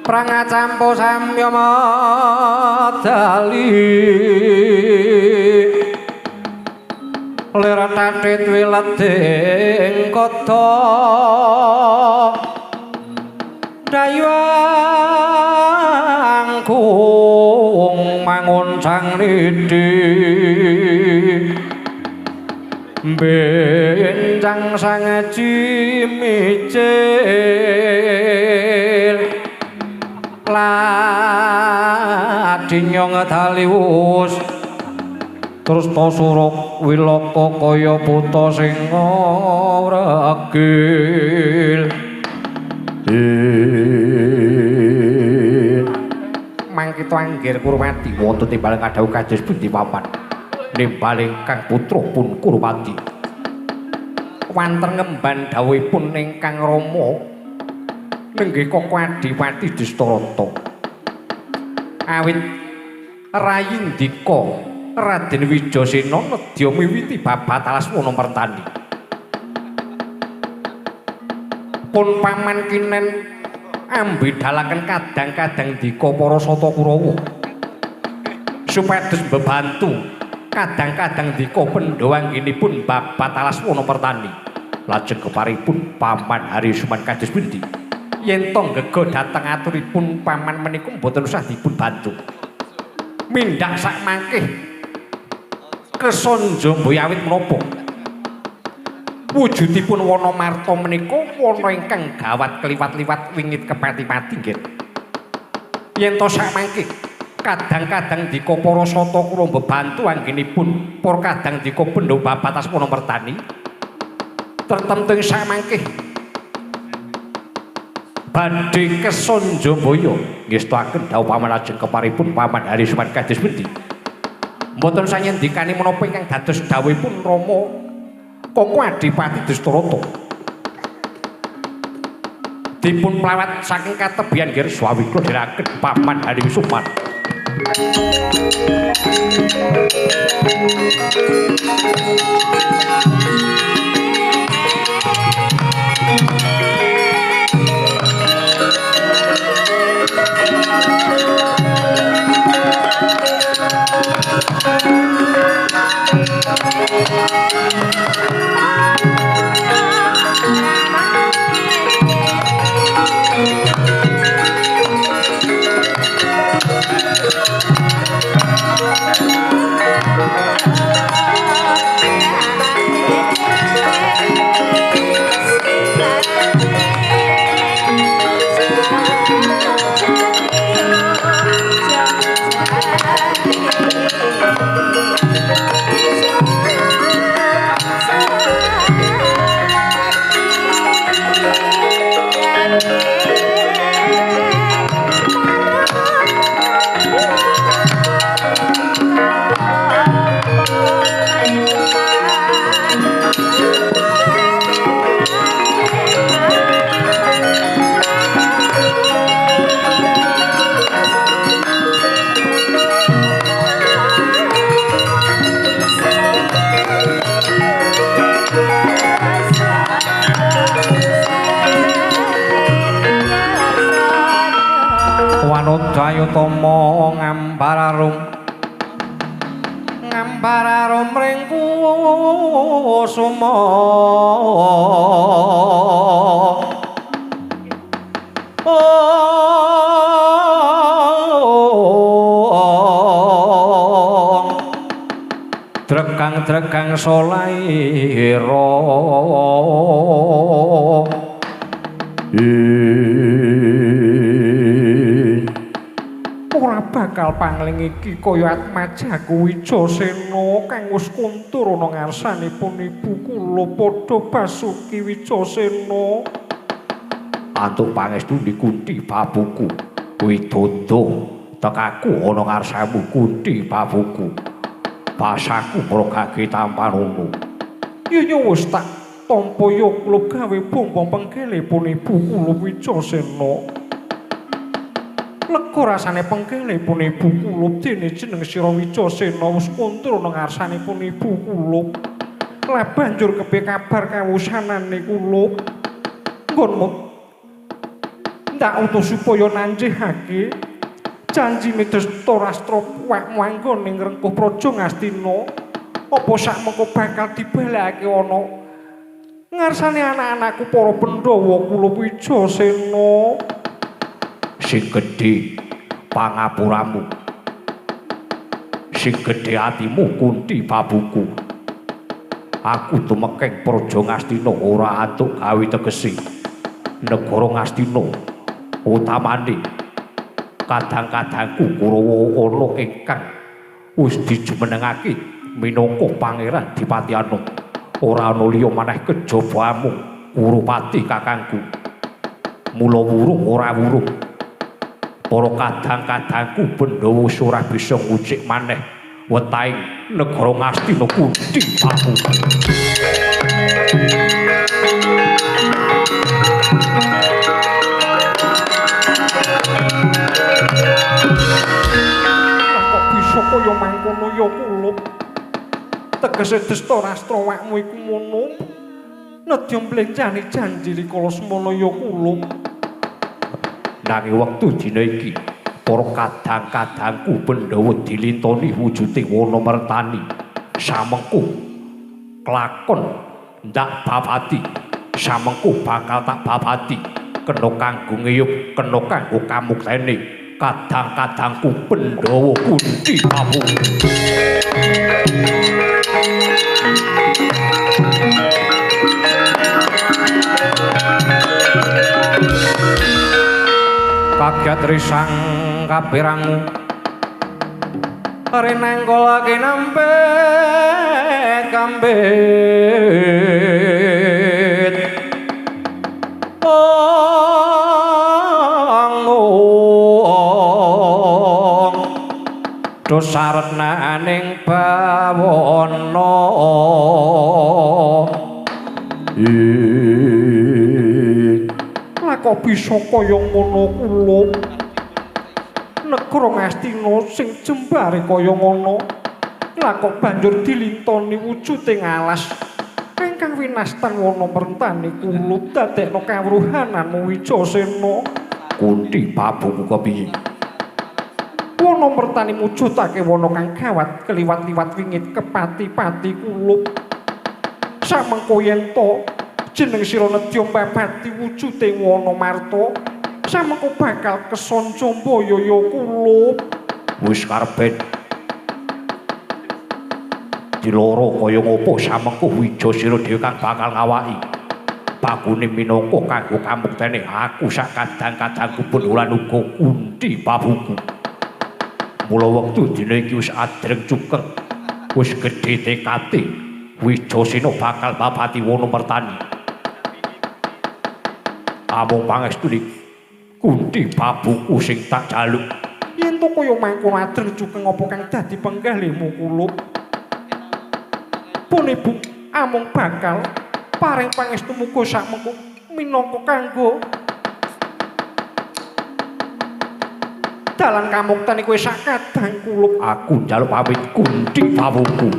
Prangacampo samya madali lir tatit wileding kada dayangkung manguncang nidhi benjang sang cimicil ladinya ngedaliwus terus to suruk wilaka kaya buta sing ngregil. Mangkita anggir Kurwati wonten timbalan kadhawuh kados pundi papan nimbal ingkang putra pun Kurwati wanten ngemban dawuhipun ingkang Rama nenggih Koko Adipati Dustarata. Awit rayindika Raden Wijasena nedya miwiti babat Alasmana Mertani. Pun paman kinen ambedalaken kadang-kadang dika para sata Kurawa supados mbebantu kadang-kadang dika Pandhawa anggenipun babat Alasmana Mertani. Lajeng keparipun paman Hari Suman kados pundi? Yen to ngega dhateng aturipun paman menika mboten usah dipun bantu. Mindhak sak mangke Kersa Njambaya awit menapa? Wujudipun wana marta menika wana ingkang gawat kliwat-liwat wingit kepati-pati nggih. Yen to sak mangke kadang-kadang dika para sata kula mbebantu anggenipun para kadang dika Pandhawa babat Asmana Mertani tertemtu ing sak mangke badhe Kersa Njambaya ngestuaken dawuh paman lajeng keparipun paman Hari Suman kados pundi? Mboten sanyendikane menapa ingkang dados dawuhipun Rama Koko Adipati Dustarata. Dipun plawat saking katebihan nggih swawi kula dherekaken paman Hari Suman. Wanodayutama ngambararum ngambararum ring kusuma Drekang-drekang solaira. Ora bakal pangling iki kaya atmajaku Wijasena kang wis kuntur ana ngarsanipun ibu kula padha basuki Wijasena. Antuk pangestune Kunthi babuku Widodo tekaku ana ngarsamu Kunthi babuku. Basaku mrogake tampanono. Yen wis tak tampa ya kula gawe bombong penggelipun ibu kula Wijasena. Lega rasane penggelipun ibu kula dene jeneng sira Wijasena wis kuntur ana ngarsanipun ibu kula. Lah banjur kepiye kabar kawusanane kula? Nggonmu ndak utus supaya nanjihake janjine Destarastra wekmu anggone ngrengkuh praja Ngastina. Apa sakmengko bakal dibalekake ana ngarsane anak-anakku para Pandhawa kula Wijasena? Sing gedhe pangapuramu, sing gedhe atimu Kunthi babuku. Aku tumekeng praja Ngastina ora antuk gawe tegese negara Ngastina utamane kadang-kadangku Kurawa ana ingkang wis dijumenengake minangka pangeran Dipati Anom. Ora ana liya maneh kejaba amung Kurupati kakangku. Mula wurung ora wurung para kadang-kadangku Pandhawa wis ora bisa ngucik maneh wetahing negara Ngastina Kunthi babuku. Lah kok bisa kaya mangkono ya kulup? Tegese Destarastra wekmu iku ngono. Nedya mblenjani janji rikala semono ya kulup. Nanging wektu dina iki para kadang-kadangku Pandhawa dilintoni wujude wana mertani. Samengko klakon ndak babati, samengko bakal tak babati. Kena kanggo ngeyup, kena kanggo kamuktene kadang-kadangku Pandhawa Kunthi babuku. Kaget risang kapirangu rinengkala kinempit kambit ong dosaretnaning bawana. Lah kok bisa kaya ngono kulup? Negara Ngastina sing jembare kaya ngono, lah kok banjur dilintoni wujude alas ingkang winastan wana mertani kulup dadekno kawruhananmu Wijasena. Kunthi babuku kepiye? Wana mertani mujudake wana kang gawat keliwat-liwat wingit kepati-pati kulup. Samengko yen to jeneng sira nedya mbabati wujude wana marta, samengko bakal kesonco mbaya ya kulup. Wis karben diloro kaya ngopo samengko Wijasena dhewe kang bakal ngawaki bakune minangka kanggo kamuktene aku sak kadang-kadangku pun ora uga Kunthi babuku. Mula wektu dina iki wis adreng cukeng, wis gedhe tekate Wijasena bakal babati wana mertani. Amung pangestune Kunthi babuku sing tak jaluk. Yen to kaya mangkono adreng cukeng apa kang dadi penggalihmu kulup? Pun ibu amung bakal paring pangestu muga sakmengko minangka kanggo dalan kamukten iku sak kadang kulup. Aku njaluk pamit Kunthi babuku.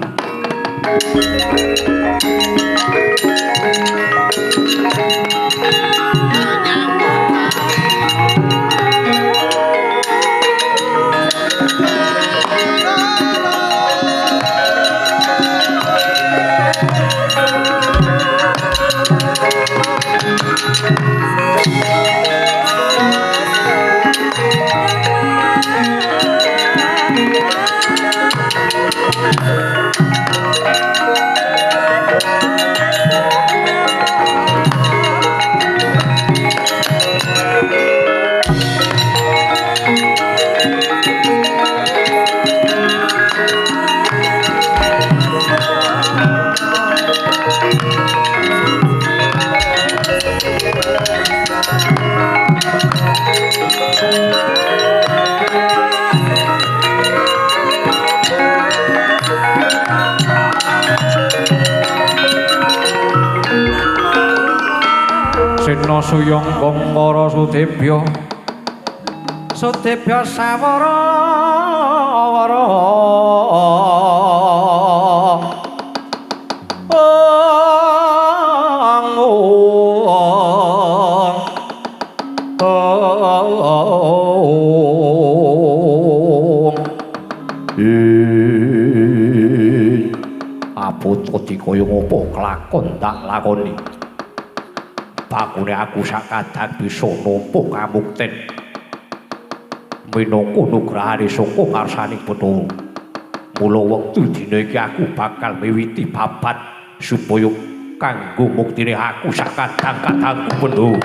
Anjasena suyangga ngara Sudebya Sudebya sawara wara abot dikaya ngopo kelakon tak lakoni bakune aku sakadang bisa nampa kamukten minangka nugrahane saka ngarsaning Bathara. Mula wektu dina iki aku bakal miwiti babat supaya kanggo muktine aku sakadang-kadangku Bendho.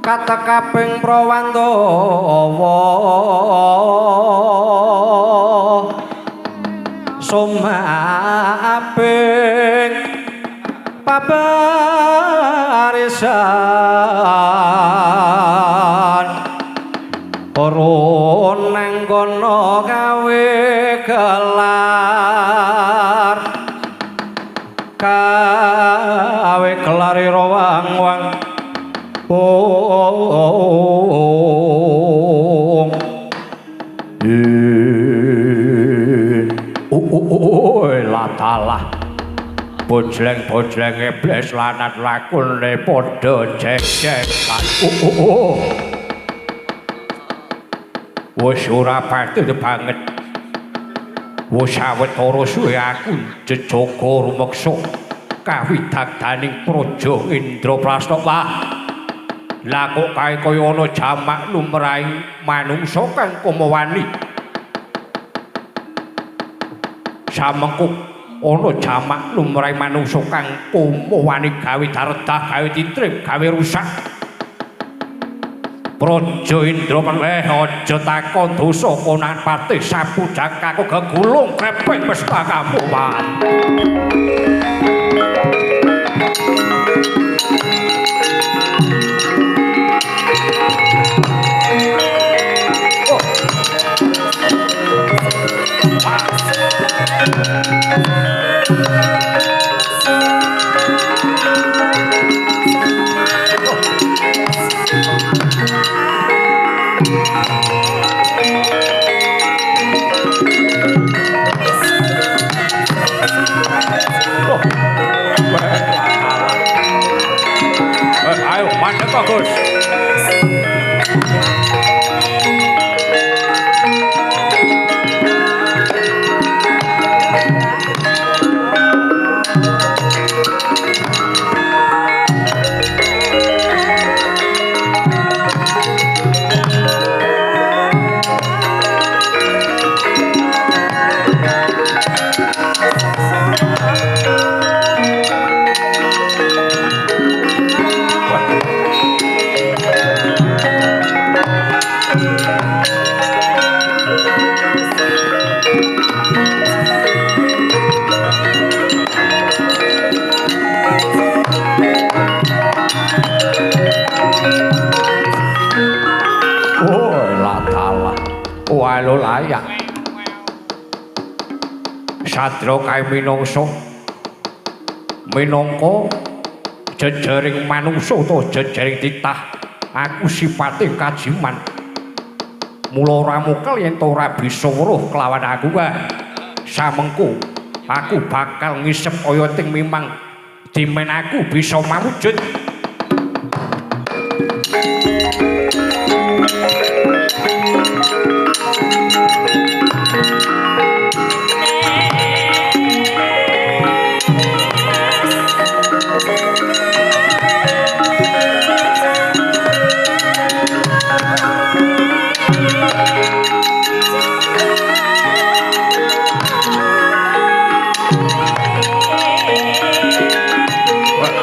Katekaping Prawandawa sumaping pabarisan para nanggono gawe gelar kawe kelari rawang-wang oh oh latalah bojleng-bojleng iblis lanat lakune padha jek-jekan. Oh wis ora patut banget wis sawetara suwe aku jejaga rumeksa kawidagdaning praja Indraprasta. Lah kok kae kaya ana jamak lumrahing manungsa kang kumawani. Samengko ana jamak lumrahing manungsa kang kumawani gawe daredah, gawe titrip, gawe rusak. Praja Indraprasta aja takon dosa konan patih sapu jakaku gegulung krepek pestakamu man. Oh. Ayo mandek kok, Gus. Walo layak. Sadra kae minangsa minangka jejering manungsa utawa jejering titah, aku sipate kajiman. Mula ora mukel yen ta ora bisa weruh kelawan aku wae. Samengko aku bakal ngisep oyoting mimang dimen aku bisa mawujud.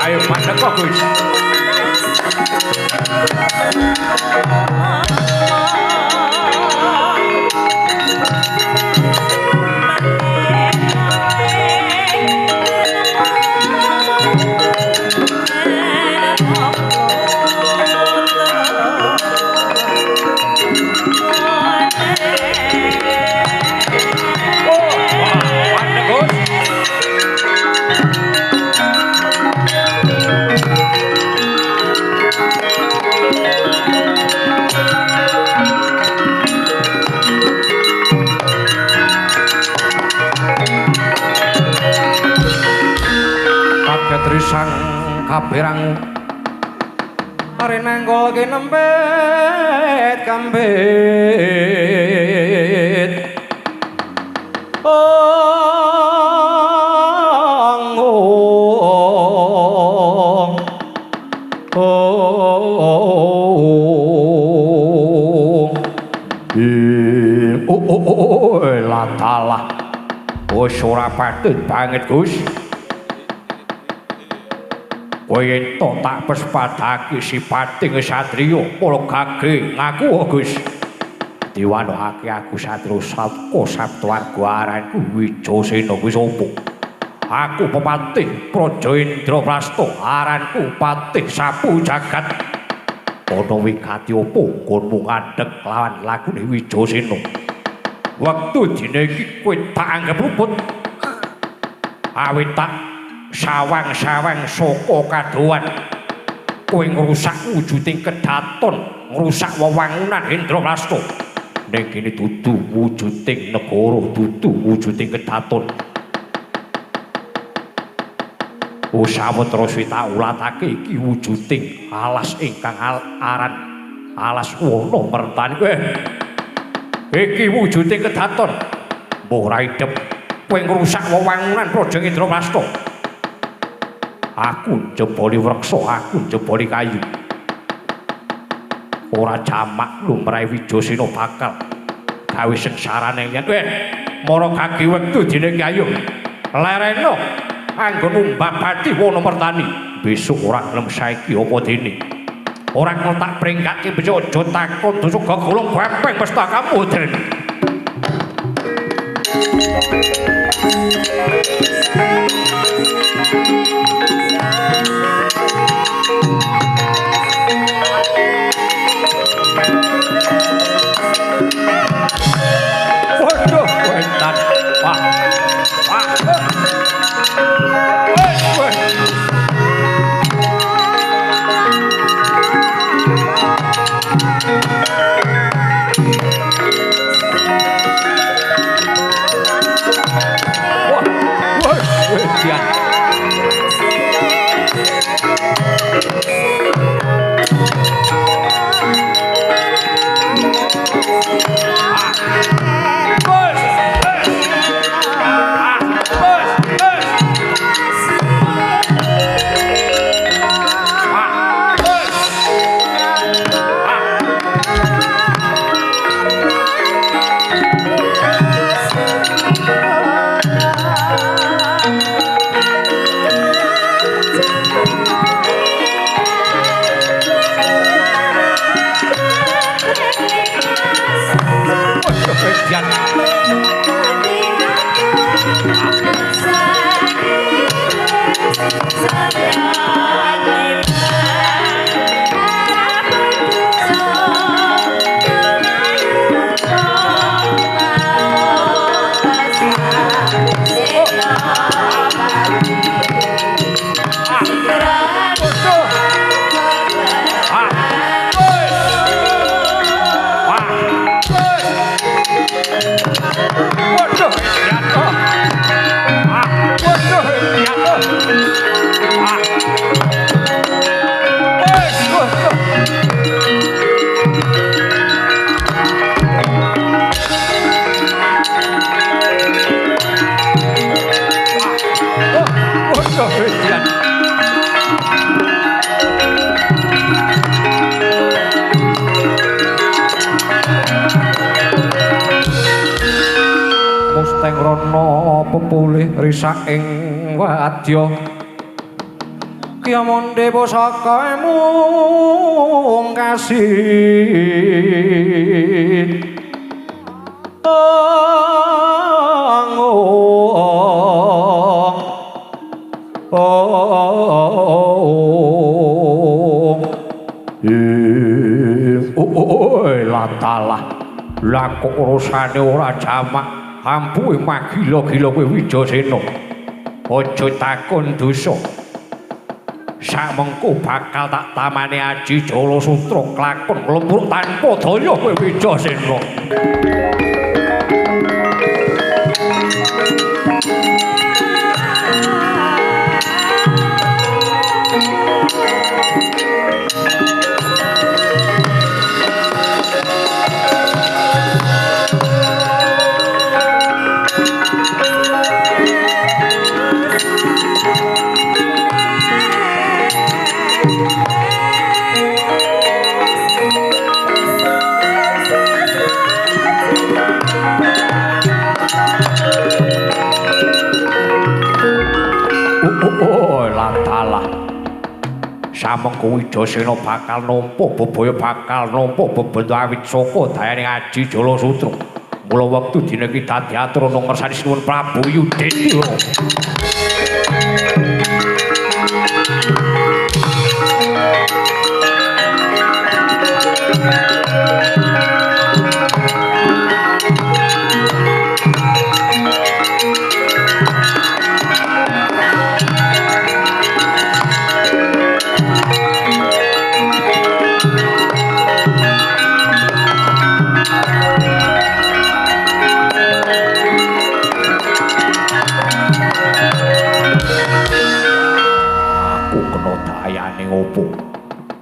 Ayo mandek kok, Gus. Risang kaperang are nanggol ke nempet kambit ong ong ong oh latalah wis ora patut banget, Gus. Kowe yen to tak pespadake sipating satriya para gage ngaku, Gus. Diwanokake aku satriya saka Saptawarga aranku Wijasena kuwi sapa? Aku pepatih Praja Indraprasta aranku Patih Sapu Jagat. Ana wigati apa nggonmu ngadeg lawan lagune Wijasena? Wektu dina iki kowe tak anggap luput. Awit tak sawang-sawang saka kadohan kowe ngrusak wujuding kedaton, ngrusak wewangunan Indraprasta. Ning kene dudu wujuding negara, dudu wujuding kedaton. Sawetara suwi tak ulatake iki wujuding alas ingkang aran alas wana mertani. Iki wujuding kedaton. Mbuh ora idep kowe ngrusak wewangunan Praja Indraprasta. Aku njeboli wreksa, aku njeboli kayu. Ora jamak lumrahe Wijasena bakal gawe sengsarane yen. Mara kaki wektu dina iki ayo. Lereno anggonmu mbabati wana mertani. Besok ora gelem saiki apa dene. Ora kena tak pringgake becik aja takon dosa gogolong gepeng pestakamu, Den. Waduh, wetan. Wah. Wah. Wes, wes. edian. Musteng rono pepulih risak ing wadya Kyamonde pusaka mung kasih Latalah lah kok urusane ora jamak ampuhe magila-gila kowe Wijasena aja takon dosa samengko bakal tak tamane aji Jala Sutra klakon mlumpruk tanpa daya kowe Wijasena. Latalah samengko Wijasena bakal nampa bebaya bakal nampa bebenda awit saka dayane aji Jala Sutra. Mula wektu dina iki dadi atur ana ngersani Sinuwun Prabu Yudhistira.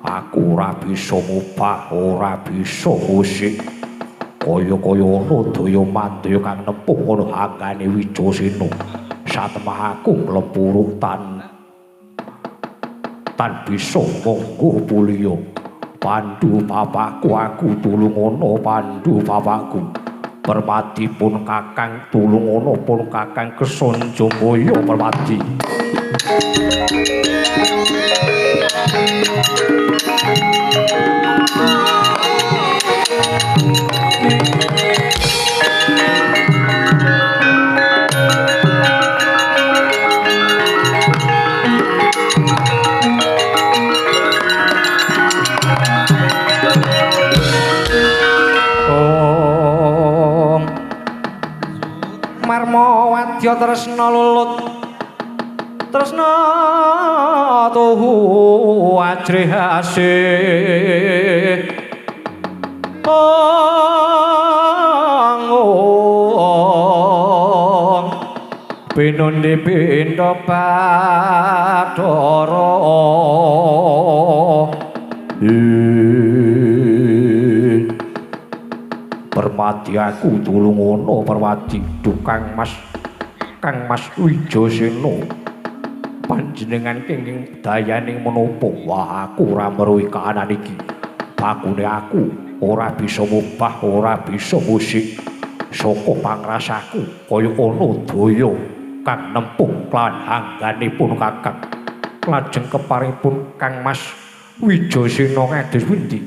Aku ora bisa ngubah, ora bisa ngusik. Kaya-kaya ana daya mandaya kang nepuh ana hanggane Wijasena. Satemah aku mlepuruk tan bisa monggo puliya. Pandu bapakku, aku tulungono Pandu bapakku. Permadi pun kakang tulungono pun kakang Kesanjamaya Permadi. Om Marmo wadya tresna lulut tresna tuhu ajrih asih ong pinundi pindha bathara Permadi aku tulungono Permadi Kang Mas Kang Mas Wijasena panjenengan kenging dayaning menapa? Wah, aku ora meruhi kahanan iki. Bakune aku ora bisa mubah, ora bisa musik. Saka pangrasaku kaya ana daya kang nempuh lan angganipun kakang. Lajeng keparipun Kang Mas Wijasena kados pundi?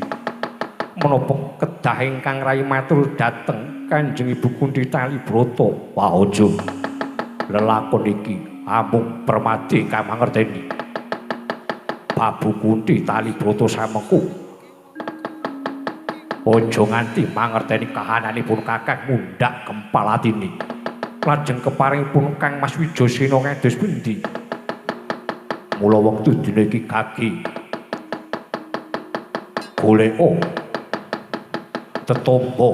Menapa kedah ingkang rai matur dhateng Kanjeng Ibu Kunthi Talibrata? Wah aja. Lelakon iki amung Permadi ingkang mangerteni. Babu Kunthi Talibrata samengku aja nganti mangerteni kahananipun Kakang mundhak kempal atine. Lajeng keparingipun Kang Mas Wijasena kados pundi? Mula wektu dina iki kaki goleka tetombo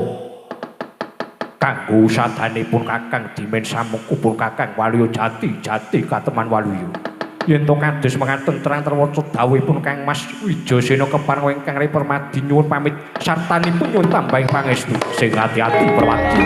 kanggo usadanipun Kakang Dimen samengku pun Kakang Waluya jati jati kateman Waluya. Yen to kados mengaten terang terwaca dawuhipun Kang Mas Wijasena kepareng ingkang Rai Permadi nyuwun pamit sartanipun nyuwun tambahing pangestu. Sing ati-ati Permadi.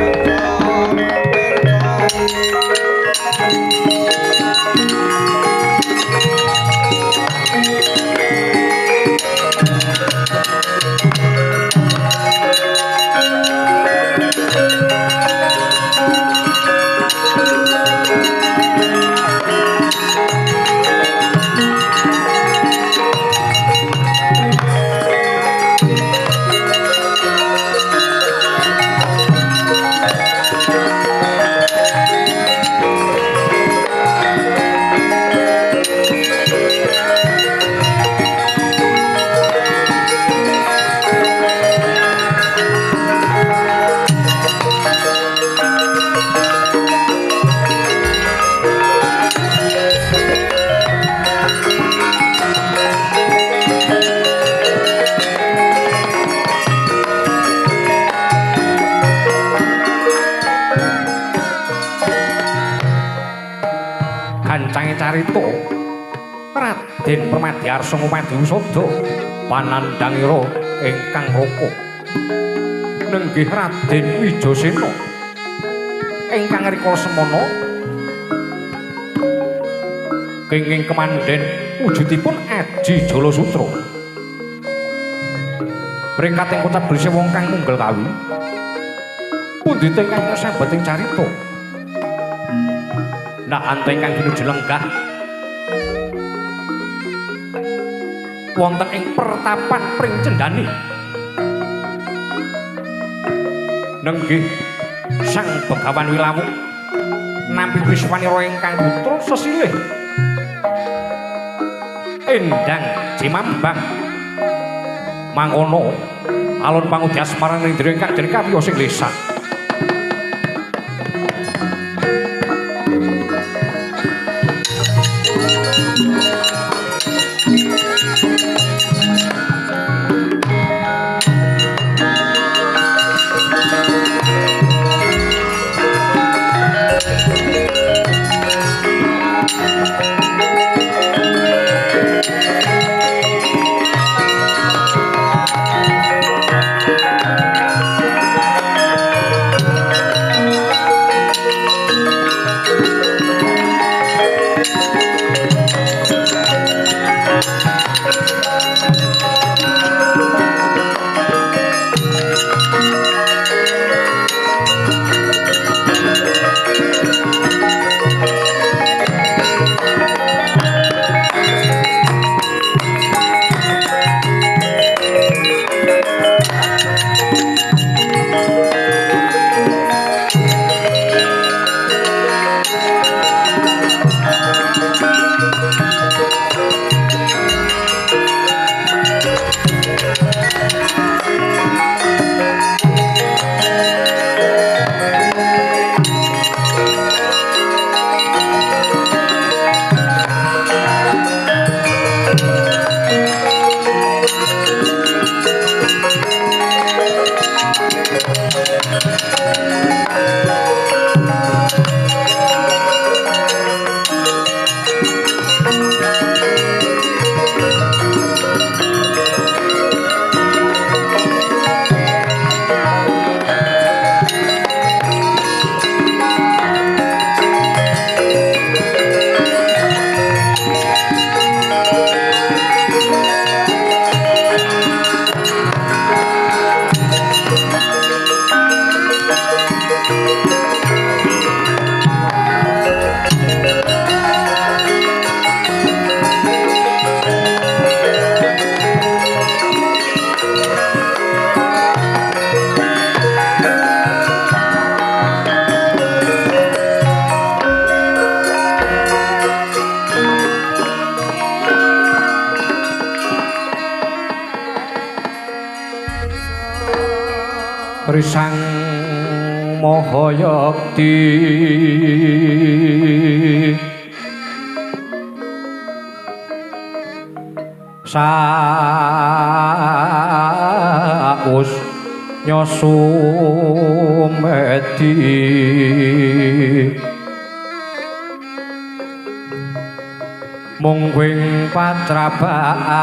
Carita Raden Permadi Arsa ngumadi usada panandhangira ingkang raka nenggih Raden Wijasena ingkang rikala semana kenging kemandhen wujudipun Aji Jalasutra mringkating kota Bresik wong kang munggel kawi pundhite ingkang sambeting carita. Nah anta ingkang pinuju lenggah wonten ing pertapan Pring Cendani nenggih Sang Begawan Wilawuk nampi wiswanira ingkang putra sesilih Endang Jimambang mangono alun pangudi asmaran rindra ingkang den kawiyos sing lisan. Satri Sang Mahayakti saus nyosumedi mungguing patrabaan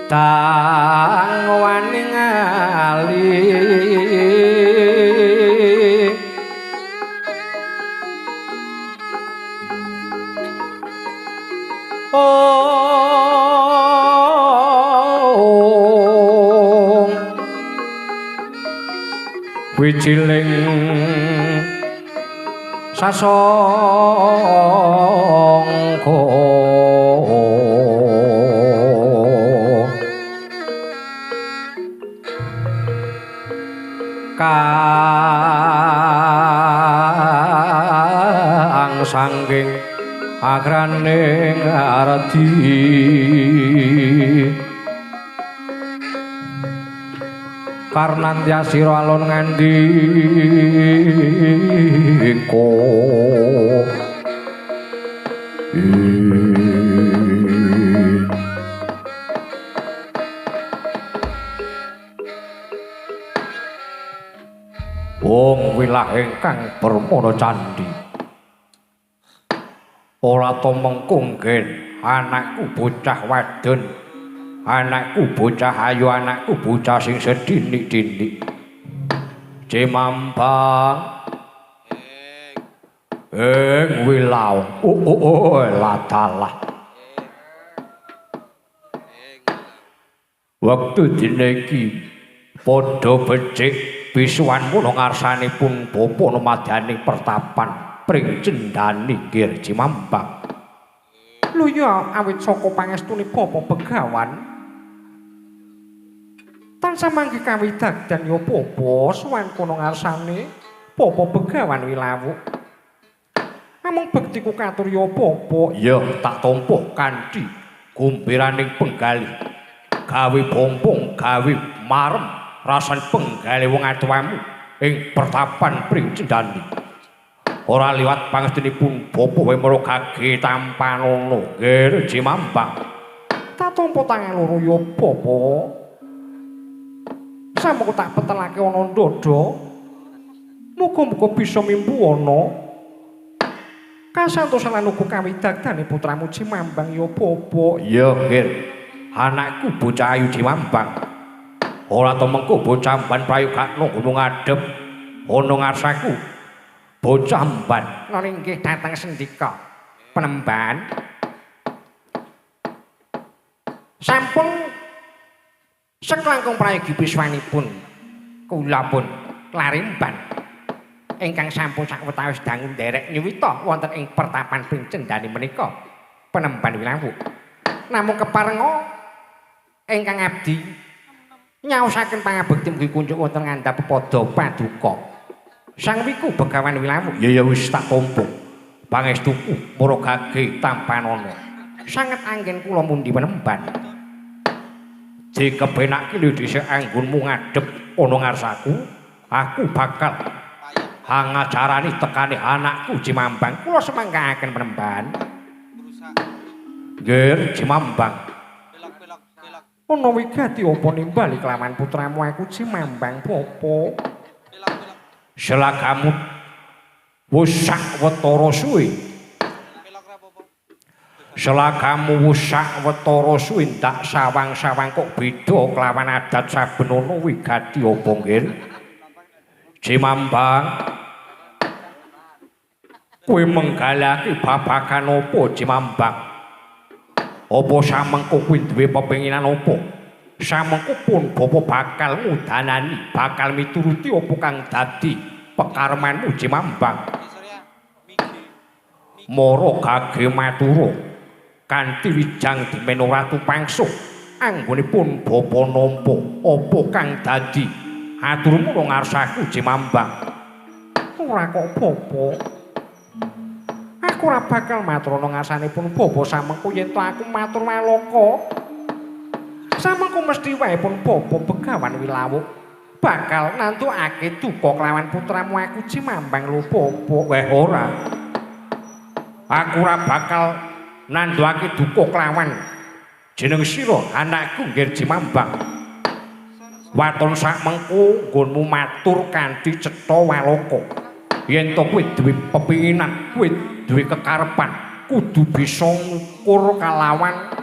tang wani ngali ong wijiling sasongko kang sangging agraning ardi karnantya sira alon ngandika. Wong wilah ingkang permana candhi ora to mengko nggen anakku bocah wadon, anakku bocah ayu, anakku bocah sing sedinik-dinik. Cimambang ing wilaung. Oh, ladalah. Wektu dina iki padha becik bisuwanmu ngarsanipun bapa numadyaning pertapan pring cendhani nggir Cimambang. Lho ya awit saka pangestune bapa Begawan tansah mangke kawidagdan ya bapa suwan kono ngarsane bapa Begawan Wilawuk. Namung bektiku katur ya bapa ya tak tampa kanthi gumbiraning penggalih gawe bompong gawe marem rasan penggalih wong atuwamu ing pertapan pring cendhani. Ora liwat pangestunipun bapa wae mara gage tampanana nggih Cimambang. Tak tampa tangan loro ya bapa. Samengko tak petelake ana ndada. Muga-muga bisa mimpuana. Kasantosan lan uga kawidagdane putramu Cimambang ya bapa. Ya nggih. Anakku bocah ayu Cimambang. Ora to mengko bocah mban prayogakno ngono ngadhep ana ngarsaku. Bocah mban. Lha inggih dhateng sendika penemban. Sampun seklangkung prayogi piswanipun kula pun klarimban ingkang sampun sawetawis dangu nderek nyuwita wonten ing pertapan pring cendhani menika penemban Wilawuk. Namung keparenga ingkang abdi nyaosaken pangabekti mugi kunjuk wonten ngandhap pepada paduka. Sang Wiku Begawan Wilawuk. Ya ya wis tak tampa. Pangestuku mara gage tampanana. Sanget anggen kula mundi penemban. Dikepenake lho dhisik anggonmu ngadhep ana ngarsaku, aku bakal ngajarani tekane anakku Cimambang. Kula semangkaaken penemban. Nggih, Cimambang. Ana wigati apa nimbali kelawan putramu aku Cimambang bapa? Selagamu wis sak wetara suwe. Selagamu wis sak wetara suwe ndak sawang-sawang kok beda kelawan adat saben ana wigati apa nggih? Cimambang, kowe menggalake babagan apa Cimambang? Apa samengko kowe duwe pepenginan apa? Samengko pun bapa bakal ngudanani, bakal mituruti apa kang dadi pekaremanmu Cimambang. Mara gage matura kanthi wijang dimeno ratu pangsuh anggonipun bapa nampa apa kang dadi aturmu ngarsaku Cimambang. Ora kok bapa. Aku ora bakal matur ana ngarsanipun bapa samengko yen to aku matur walaka. Samengko mesti wae pun bapa Begawan Wilawuk bakal nantukake duka kelawan putramu aku Cimambang lho bapa. Weh ora. Aku ora bakal nandhake duka kelawan jeneng sira anakku nggih Cimambang. Waton sak mengko nggonmu matur kanthi cetha walaka. Yen to kowe duwe pepinginan, kowe duwe kekarepan, kudu bisa ngukur kalawan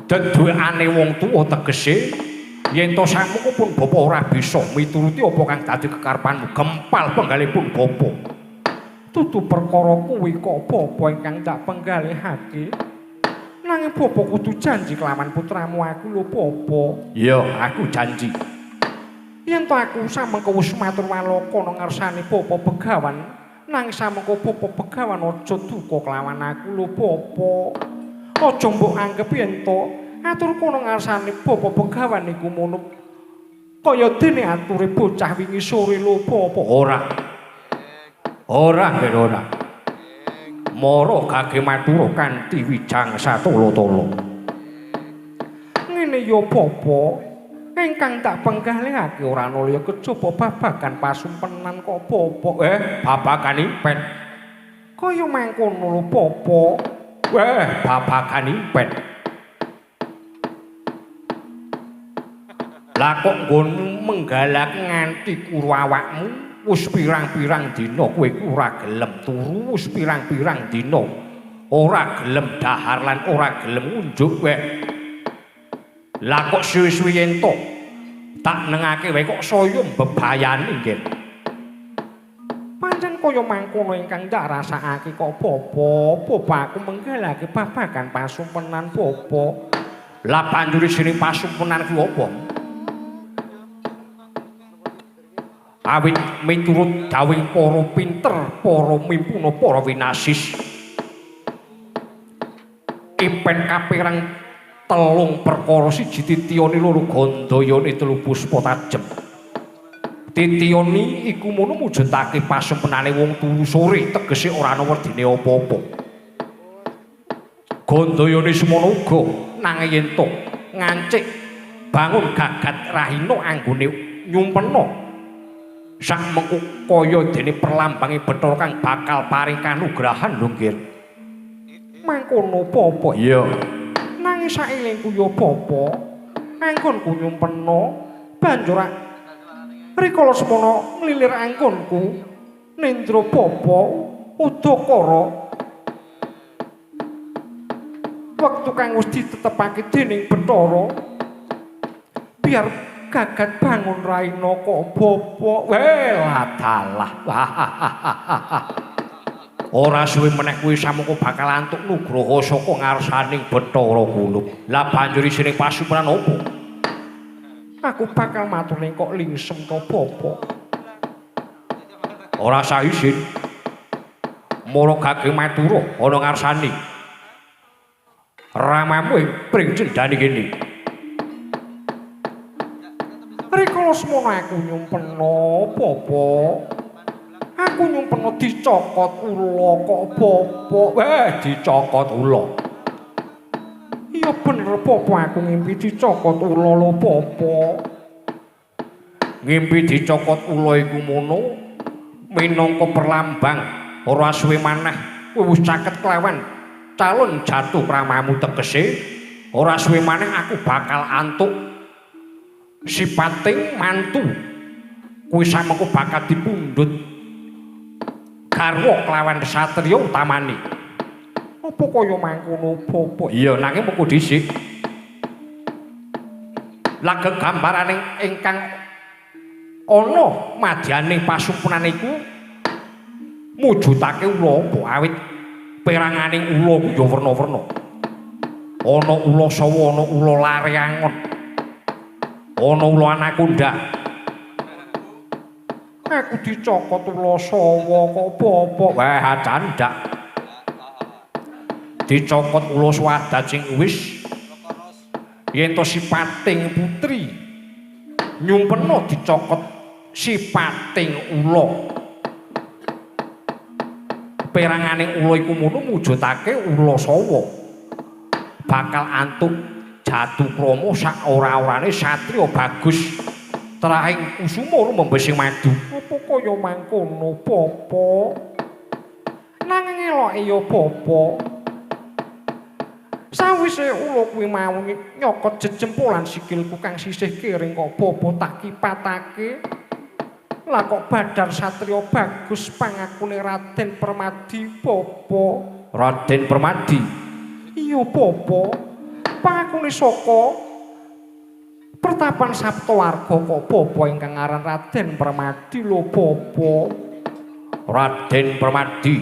deduwekane wong tuwa tegese yen to sakmengko pun bapa ora bisa mituruti apa kang dadi kekarepanmu, gempal penggalipun bapa. Dudu perkara kuwi kok bapa ingkang tak penggalihake. Nanging bapa kudu janji kelawan putramu aku lho bapa. Iya, aku janji. Yen to aku samengko wis matur walaka nang ngarsane bapa Begawan, nanging samengko bapa Begawan aja duka kelawan aku lho bapa. Aja mbok anggep yen to aturku nang ngarsane bapa Begawan iku mono kaya dene ature bocah wingi sore lho bapa. Ora. Ora, nggih ora. Mara gage matura kanthi wijang satala-tala. Ngene ya bapa, ingkang tak penggalihake ora ana liya kejaba babagan pasumpenan kok bapa. Babagan impen. Kaya mangkono lho bapa. Babagan impen. Lah kok nggonmu menggalak nganti kuru awakmu? Wis pirang-pirang dina kowe ora gelem turu, wis pirang-pirang dina ora gelem dahar lan ora gelem ngunjuk wae. Lah kok suwe-suwe yen to tak nengake wae kok saya mbebayani nggih. Pancen kaya mangkono ingkang tak rasakake kok bapa, bapa aku menggalake babagan pasumpenan bapa. Lah banjur isine pasumpenan kuwi apa? Awit miturut dawuhing para pinter, para mimpuna, para winasis. Impen kaperang telung perkara, siji titiyane, loro gandayane, telu puspa tajem. Titiyane iku mono mujudake pasumpenane wong turu sore, tegese ora ana werdine apa-apa. Gandayane semono uga nanging yen to ngancik bangun gagat rahina anggone nyumpena. Sak mengko kaya dene perlambange Bathara kang bakal paring kanugrahan lho nggih. Mangkono bapa? Iya. Nanging saelingku ya bapa, anggonku nyumpena banjur rikala semono nglilir anggonku nendra bapa udakara wektu kang wis ditetepake dening Bathara biar gagat bangun raina kok bapa. Weladalah. Ora suwe meneh kuwi samengko bakal antuk nugraha saka ngarsaning Bathara Gulub. Lah banjur isine pasumpenan opo? Aku bakal matur ning kok lingsem to bapa. Ora sah isin. Mara gage matura ana ngarsane ramamu ing pring cendhane kene. Rikala semono aku nyumpena bapa. Aku nyumpena dicokot ula kok bapa. Dicokot ula. Iya bener bapa, aku ngimpi dicokot ula lho bapa. Ngimpi dicokot ula iku mono minangka perlambang ora suwe maneh kowe wis caket kelawan calon jatuh ramamu, tegese ora suwe maneh aku bakal antuk sipating mantu. Kuwi samengko bakal dipundhut garwa kelawan satriya utamane. Apa kaya mangkono bapa? Iya, nanging mengko dhisik. Lah gegambarane ingkang ana madyaning pasumpenan iku mujudake ula apa? Awit peranganing ula ku ya werna-werna. Ana ula sawa, ana ula lareangon, ana ula anaconda. Aku dicokot ula sawa kok bapa. Wah, candak. Dicokot ula swadat sing wis yen to sipating putri nyumpena dicokot sipating ula. Perangane ula iku mono mujudake ula sawa. bakal antuk jatuh krama sak ora-orane satriya bagus trahing kusuma rumembesing madu. Apa kaya mangkono bapa? Nanging eloke ya bapa. Sawise ula kuwi mau nyokot jejempolan sikilku kang sisih kiring kok bapa tak kipatake. Lah kok badar satriya bagus pangakune Raden Permadi bapa. Raden Permadi? Iya bapa. Pangakune saka pertapan Saptawarga kok bapa ingkang aran Raden Permadi lho bapa. Raden Permadi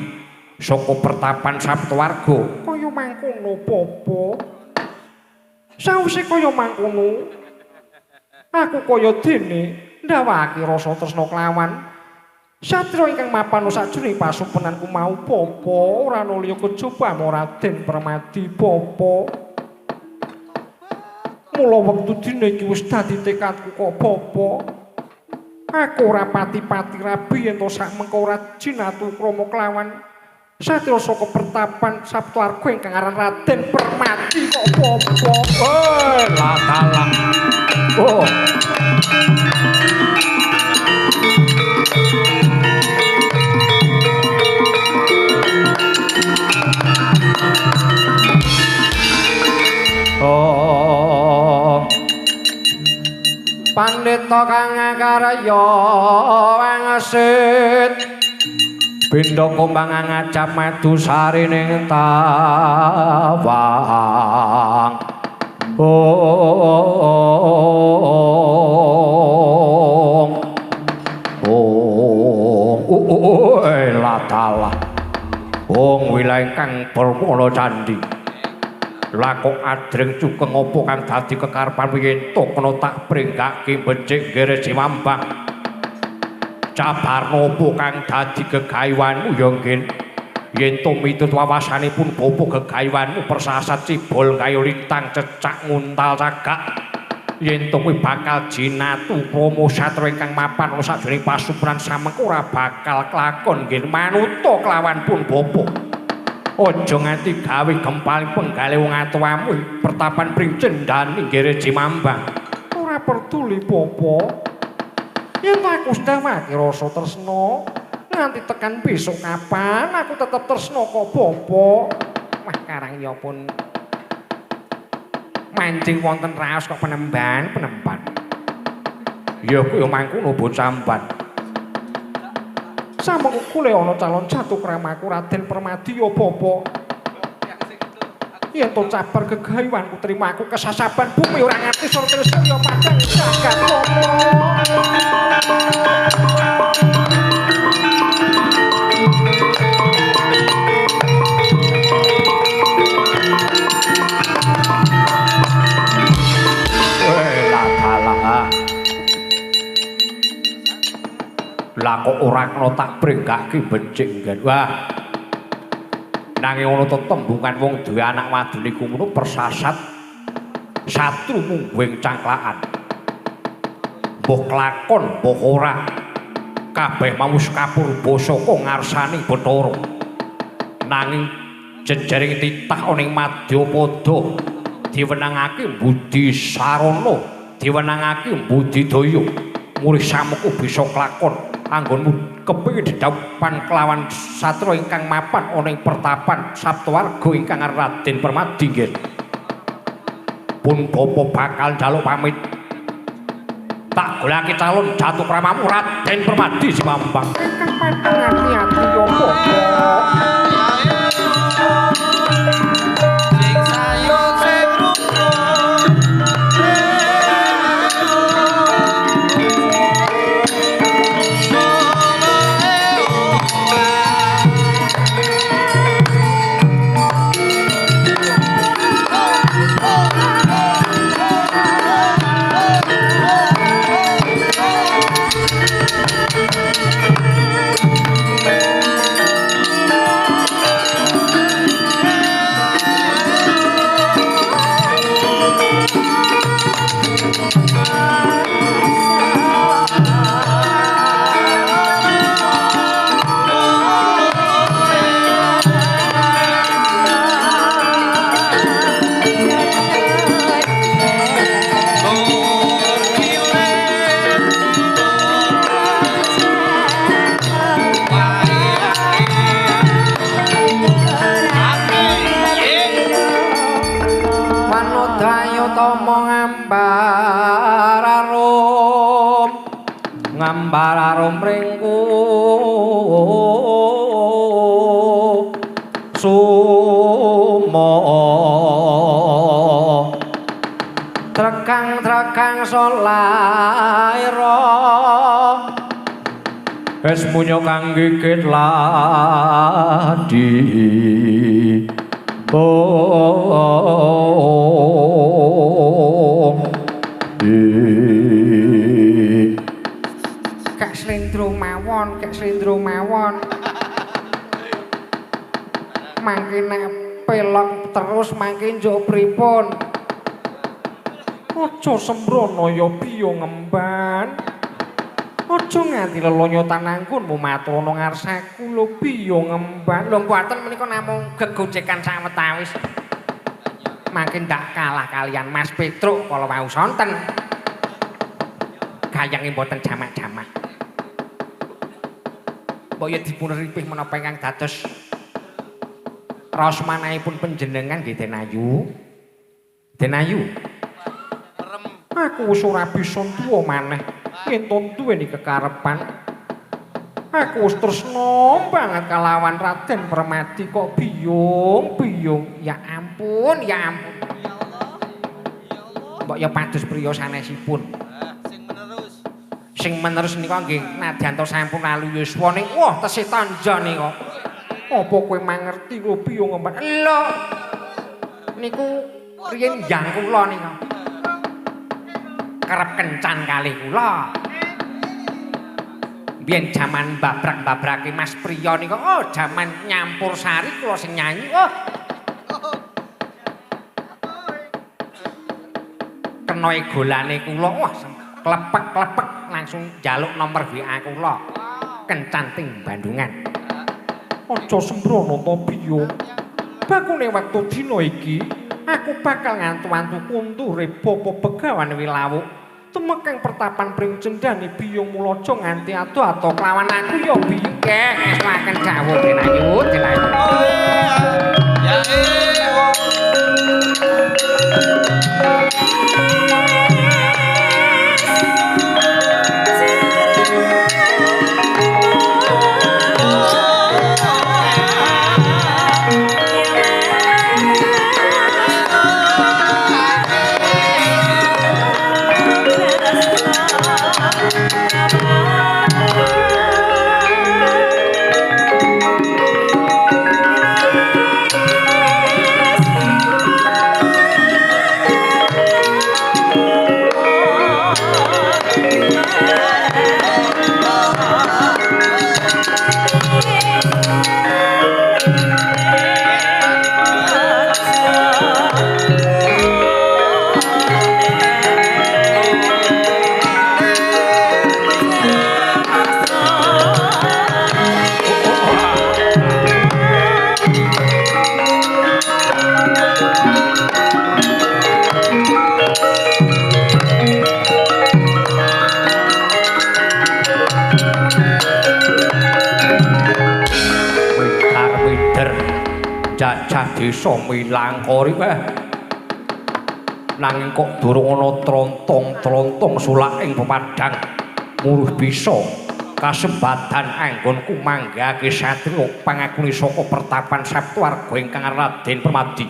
saka pertapan Saptawarga kaya mangkono bapa. Sawise kaya mangkono aku kaya dene ndawake rasa tresna kelawan satriya ingkang mapan sajroning pasupenanku mau bapa ora ana liya kejaba Raden Permadi bapa. Mula wektu dina iki wis dadi tekadku kok bapa. Aku ora pati-pati rabi yen to sak mengko ora jinatu krama kelawan satriya saka pertapan Saptawarga ingkang aran Raden Permadi kok bapa. Oh, lah dalah. Oh. Oh. Pandhita kang akarya wangsit benda kumbang ngajap madu sarining tawang. Oh, oh, oh, ladalah. Wong wilayah kang permana candhi. Lah kok adreng cukeng apa kang dadi kekarepan yen to kena tak pringgake becik nggere Jimambang. Cabarna apa kang dadi gegayuhanmu ya nggih. Yen to mitut wawasanipun bapa gegayuhanmu persasat cibol kayu lintang cecak nguntal cagak. Yen to kuwi bakal jinatu krama satria ingkang mapan ana sajroning pasupuran samengko ora bakal klakon nggih manuta kelawan pun bapa. Aja nganti gawe gempaling penggale wong atuwamu pertapan pring cendhani nggere Jimambang. Ora peduli bapa. Yen aku ndawake rasa tresna nganti tekan besok kapan aku tetep tresna kok bapa. Wah karang ya pun mancing wonten raos kok penemban penemban. Ya kuwi mangkono bocah mban. Samengko kule ana calon jatuh kramaku Raden Permadi ya bapa. Yen to cabar gegayuhanku trima aku kesasaban bumi ora ngerti sortir surya padang jagat rama. Lah kok ora kena tak pringgake becik nggen. Wah. Nanging ana tetembungan wong duwe anak wadon iku ngono persasat satru mungguing cangklakan. Mbuh klakon mbuh ora. Kabeh mau wis kapurba saka ngarsane Bathara. Nanging jejering titah ana ing madyapada diwenangake budi sarana, diwenangake budidaya. Murih samengko bisa klakon anggonmu kepengin didhawuhan kelawan satria ingkang mapan ana ing pertapan Saptawarga ingkang Raden Permadi nggih. Pun bapa bakal njaluk pamit. Tak golekake calon jatuh kramamu Raden Permadi Jimambang. Ingkang pateng ati-ati ya bapa. Sing sayuk sing rukun. Dayu tama ngambar arum, ngambar arum ringku sumo. Trekang-trekang solaira wis munyo kang gigit ladi. Oh, kek slendro mawon, kek slendro mawon. Mangke nek pelok terus mangke njuk pripun? Aja sembrono ya piye ngemban. Aja nganti lelonyo tanangkunmu matur ana ngarsaku lho piye ngemban. Lho mboten menika namung gegojekan sawetawis. Mangke ndak kalah kalian Mas Petruk kala wau sonten. Gayange mboten jamak-jamak. Mbok ya dipun ripih menapa ingkang dados raos manahipun panjenengan nggih Den Ayu. Den Ayu. Aku wis ora bisa tuwa maneh. Yen to duweni kekarepan. Aku wis tresna banget kalawan Raden Permadi kok biyung-biyung. Ya ampun, ya ampun. Ya Allah. Ya Allah. Mbok ya pados priya sanesipun. Sing menerus. Sing menerus nika nggih nadyan to sampun lalu yuswa ning wah tesih tanja nika. Apa kowe mangerti lho biyung ngemban? Lho. Niku riyen yang kula nika. Kerep kencan kalih kula. Biyen jaman babrak-babrake Mas Priya nika, oh jaman nyampur sari kula sing nyanyi. Oh. Kena golane kula, wah klepek-klepek langsung njaluk nomor WA kula. Kencan ting Bandungan. Aja sembrono to biyung. Bakune wektu dina iki aku bakal ngantu-antu kunture bapa Begawan Wilawuk. Tumekeng pertapan pring cendhane biyung mula aja nganti ado-ado kelawan aku ya biyung. Keh ngestoaken dawuh Den Ayu, Den Ayu. Ya Jajah desa milangkori nanging kok durung ana trontong-trontong sulak ing pepadang muruh bisa kasembadan anggonku manggahake satriya pangakune saka pertapan Saptuarga ingkang Raden Permadi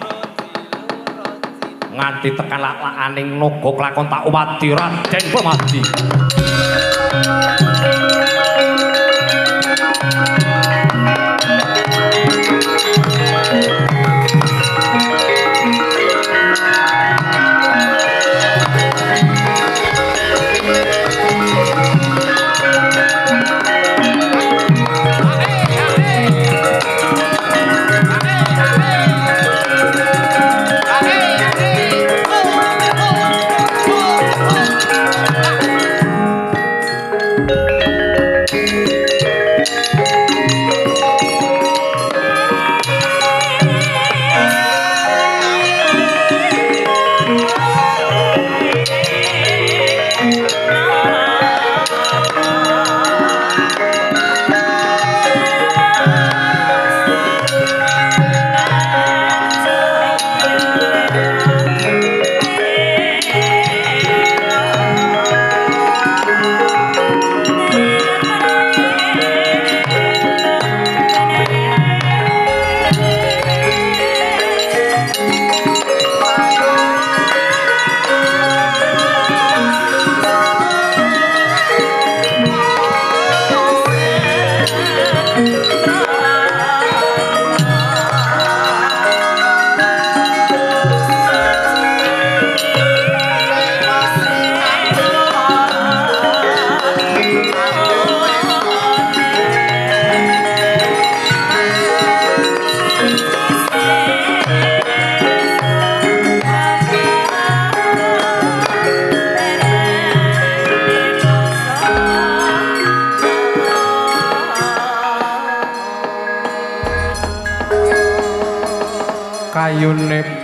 nganti tekan lak-lakaning naga klakon tak wadi Raden Permadi. Ayune.